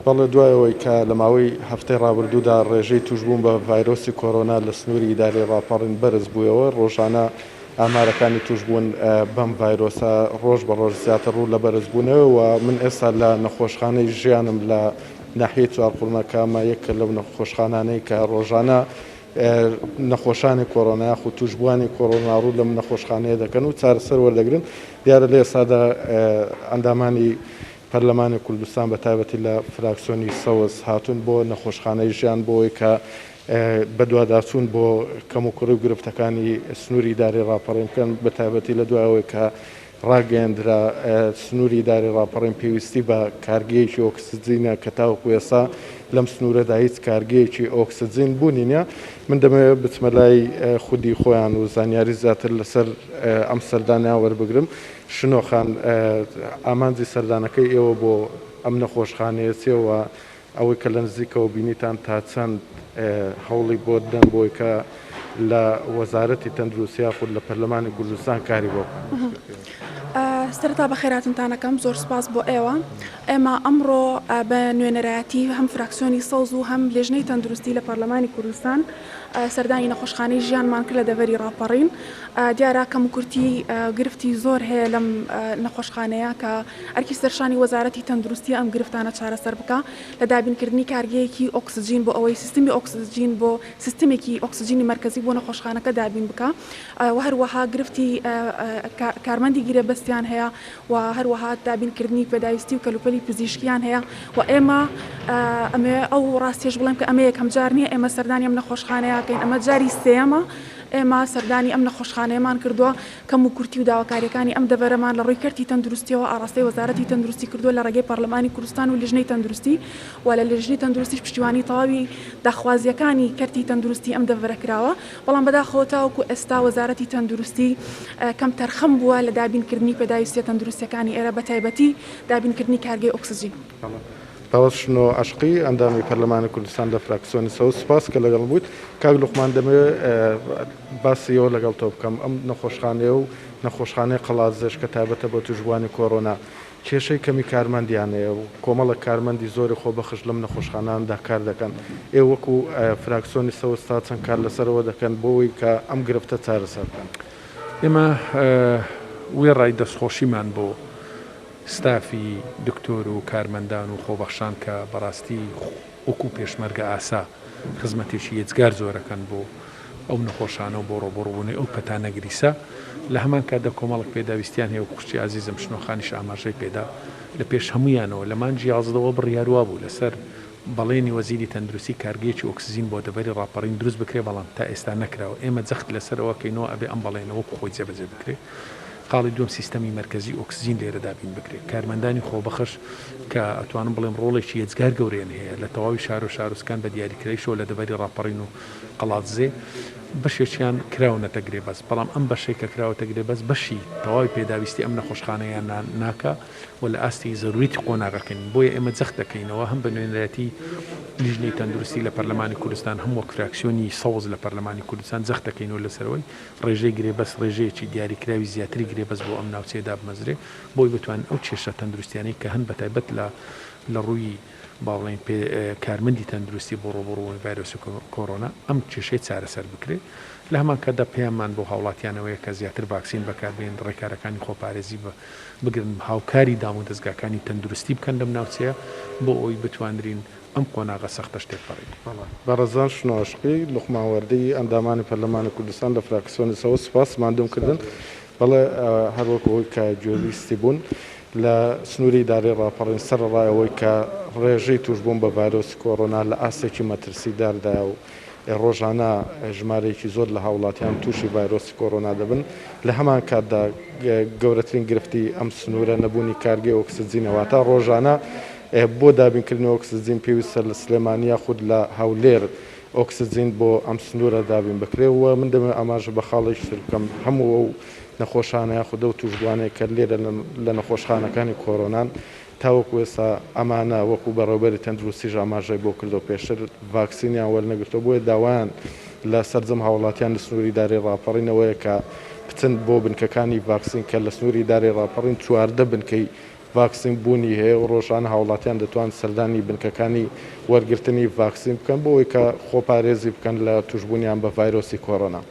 بەڵێ دوای ئەوەی کە لە ماوەی هەفتەی ڕابردوودا ڕێژەی تووشبوون بە ڤایرۆسی کۆرۆنا لە سنووری ئیدارەی ڕاپەڕین بەرز بوویەوە، ڕۆژانە ئامارەکانی تووشبوون بەم ڤایرۆسە ڕۆژ بە ڕۆژ زیاتر ڕوو لە بەرزبوونەوە و من ئێستا لە نەخۆشخانەی ژیانم لە ناحیەی چوارقوڕنە کە ئەمە یەکە لەو نەخۆشخانانەی کە ڕۆژانە نەخۆشانی کۆرۆنا یاخود تووشبووانی کۆرۆنا ڕوو لەم نەخۆشخانەیە دەکەن و چارەسەر وەردەگرن. دیارە لە ئێستادا ئەندامانی پەرلەمانی کوردستان بە تایبەتی لە فراکسیۆنی سەوز هاتوون بۆ نەخۆشخانەی ژیان بۆ ئەوەی کە بەدواداچوون بۆ کەموکوڕی و گرفتەکانی سنووری ئیدارەی ڕاپەڕین بکەن بە تایبەتی لە دوای ئەوەی کە ڕاگەیەندرا سنووری ئیدارەی ڕاپەڕین پێویستی بە کارگەیەکی ئۆکسجینە کە تاوەکو ئێستا لەم سنوورەدا هیچ کارگەیەکی ئۆکسجین بوونی نییە. من دەمەوێت بچمە لای خودی خۆیان و زانیاری زیاتر لەسەر ئەم سەردانەیان وەربگرم. شنۆ خان، ئامانجی سەردانەکەی ئێوە بۆ ئەم نەخۆشخانەیە چییە و ئەوەی کە لە نزیکەوە بینیتان تا چەند هەوڵی بۆ دەن بۆی کە لە وەزارەتی تەندروستی یاخود لە پەرلەمانی کوردستان کاری بۆ بکەن؟ سەرەتا بەخێرهاتنتان ئەکەم، زۆر سوپاس بۆ ئێوە. ئێمە ئەمڕۆ بە نوێنەرایەتی هەم فراکسیۆنی سەوز و هەم لێژنەی تەندروستی لە پەرلەمانی کوردستان سەردانی نەخۆشخانەی ژیانمان کرد لە دەڤەری ڕاپەڕین. دیارە کەموکورتی گرفتی زۆر هەیە لەم نەخۆشخانەیە کە ئەرکی سەرشانی وەزارەتی تەندروستیە ئەم گرفتانە چارەسەر بکا لە دابینکردنی کارگەیەکی ئۆکسجین بۆ ئەوەی سیستمی ئۆکسجین بۆ سیستمێکی ئۆکسجینی مەرکەزی بۆ نەخۆشخانەکە دابین بکا و هەروەها گرفتی کارمەندی گرێبەستیان هەیە و هەروەها دابینکردنی پێداویستی و کەلوپەلی پزیشکیان هەیە و ئێمە ئەمەوێ ئەو ڕاستیەش بڵێم کە ئەمە یەکەم جار نییە ئێمە سەردانی ئەم نەخۆشخانەیە کەین ئەمە جاری سێیەمە ئێمە سەردانی ئەم نەخۆشخانەیەمان کردووە، کەموکورتی و داواکارییەکانی ئەم دەڤەرەمان لە ڕووی کەرتی تەندروستییەوە ئاڕاستەی وەزارەتی تەندروستی کردووە لە ڕێگەی پەڕلەمانی کوردستان و لیژنەی تەندروستی و لە لیژنەی تەندروستیش پشتیوانی تەواوی داخوازییەکانی کەرتی تەندروستی ئەم دەڤەرە کراوە، بەڵام بەداخەوە تاوەکو ئێستا وەزارەتی تەندروستی کەمتەرخەم بووە لە دابینکردنی پێداویستییە تەندروستییەکانی ئێرە بەتایبەتی دابینکردنی کارگەی ئۆکسجین. بەڕێز شنۆ عەشقی، ئەندامی پەرلەمانی کوردستان لە فراکسیۆنی سەوز، سوپاس کە لەگەڵم بوویت. کاک لوقمان دەمەوێت باسی ئەوە لەگەڵ تۆ بکەم، ئەم نەخۆشخانەیە و نەخۆشخانەی قەڵادزێش کە تایبەتە بە تووشبووانی کۆرۆنا، کێشەی کەمی کارمەندیان هەیە و کۆمەڵێک کارمەندی زۆری خۆبەخش لەم نەخۆشخانانەدا کار دەکەن. ئێوە وەکو فراکسیۆنی سەوز تا چەند کار لەسەر ئەوە دەکەن بۆ ئەوەی کە ئەم گرفتە چارەسەر بکەن؟ ئێمە وێڕای دەستخۆشیمان بۆ ستافی دکتۆر و کارمەندان و خۆبەخشان کە بەڕاستی وەکو پێشمەرگە ئاسا خزمەتێکی یەجگار زۆرەکەن بۆ ئەو نەخۆشانە و بۆ ڕۆبەڕوبوونەوەی ئەو پەتا نەگریسە لە هەمان کاتدا کۆمەڵک پێداویستیان هەیە وەکو خوشکی ئازیزم شنۆ خانیش ئاماژەی پێدا لە پێش هەموویانەوە لە مانگی یازدەوە بڕیار وابوو لەسەر بەڵێنی وەزیری تەندروستی کارگەیەکی ئۆکسجین بۆ دەڤەری ڕاپەڕین دروست بکرێ بەڵام تا ئێستا نەکراوە ئێمە جەخت لەسەر ئەوە کەینەوە ئەبێ ئەم بەڵێنە وەکو خۆی جێبەجێ بکرێ. خاڵی دووەم سیستەمی مەرکەزی ئۆکسجین لێرە دابین بکرێت، کارمەندانی خۆبەخش کە ئەتوانم بڵێم ڕۆڵێکی یەجگار گەورەیان هەیە لە تەواوی شارو شارۆچکان بە دیاریکرایشەوە لە دەڤەری ڕاپەڕین و قەڵادزێ بەشێکیان کراونەتە گرێبەست بەڵام ئەم بەشەی کە کراوەتە گرێبەست بەشی تەواوی پێداویستی ئەم نەخۆشخانەیان ناکا و لە ئاستی زەروریتی قۆناغەکە نین بۆیە ئێمە جەخت دەکەینەوە هەم بە نوێنەرایەتی لیژنەی تەندروستی لە پەرلەمانی کوردستان هەم وەک فراکسیۆنی سەوز لە پەرلەمانی کوردستان جەخت دەکەینەوە لەسەرەوەی ڕێژەی گرێبەست ڕێژەیەکی دیاریکراوی زیاتری گرێبەست بۆ ئەم ناوچەیە دابمەزرێ بۆی بتوانن ئەو کێشە تەندروستیانەی کە هەن بەتایبەت لە لە ڕووی با بڵێین پێ کارمەندی تەندروستی بۆ ڕووبەڕووبوونەوەی ڤایرۆسی کۆرۆنا ئەم کێشەیە چارەسەر بکرێ لە هەمان کاتدا پەیاممان بۆ هاوڵاتیان ئەوەیە کە زیاتر ڤاکسین بەکاربێنن ڕێکارەکانی خۆپارێزی بگرن هاوکاری دامودەزگاکانی تەندروستی بکەن لەم ناوچەیە بۆ ئەوەی بتوانرین ئەم قۆناغە سەختەش تێپەڕین. بەڕێزان شنۆ عەشقی، لوقمان وەردی، ئەندامانی پەرلەمانی کوردستان لە فراکسیۆنی سەوز سوپاس ماندووم کردن. بەڵێ هەر وەک ئەوەی کە گوێبیستی بوون لە سنووری ئیدارەی ڕاپەڕین سەرەڕای ئەوەی کە ڕێژەی تووشبوون بە ڤایرۆسی کۆرۆنا لە ئاستێکی مەترسیداردایە و ڕۆژانە ژمارەیەکی زۆر لە هاوڵاتیان تووشی ڤایرۆسی کۆرۆنا دەبن، لە هەمان کاتدا گەورەترین گرفتی ئەم سنوورە نەبوونی کارگەی ئۆکسجینە، واتە ڕۆژانە بۆ دابینکردنی ئۆکسجین پێویستە لە سلێمانی یاخود لە هەولێر ئۆکسجین بۆ ئەم سنوورە دابین بکرێت و من دەمەوێت ئاماژە بە خاڵێکی تر بکەم، هەموو ئەو نەخۆشانە یاخود ئەو تووشبووانەی کە لێرە لە نەخۆشخانەکانی کۆرۆنان تاوەکو ئێستا ئەمانە وەکو بەڕێوەبەری تەندروستیش ئاماژەی بۆ کردووە پێشتر ڤاکسینیان وەرنەگرتووە، بۆیە داوایان لە سەرجەم هاوڵاتیان لە سنووری ئیدارەی ڕاپەڕین ئەوەیە کە بچن بۆ بنکەکانی ڤاکسین کە لە سنووری ئیدارەی ڕاپەڕین 14 بنکەی. ڤاکسین بوونی هەیە و ڕۆژانە هاوڵاتیان دەتوان سەردانی بنکەکانی وەرگرتنی ڤاکسین بکەن بۆ ئەوەی کە خۆپارێزی بکەن لە تووشبوونیان بە ڤایرۆسی کۆرۆنا.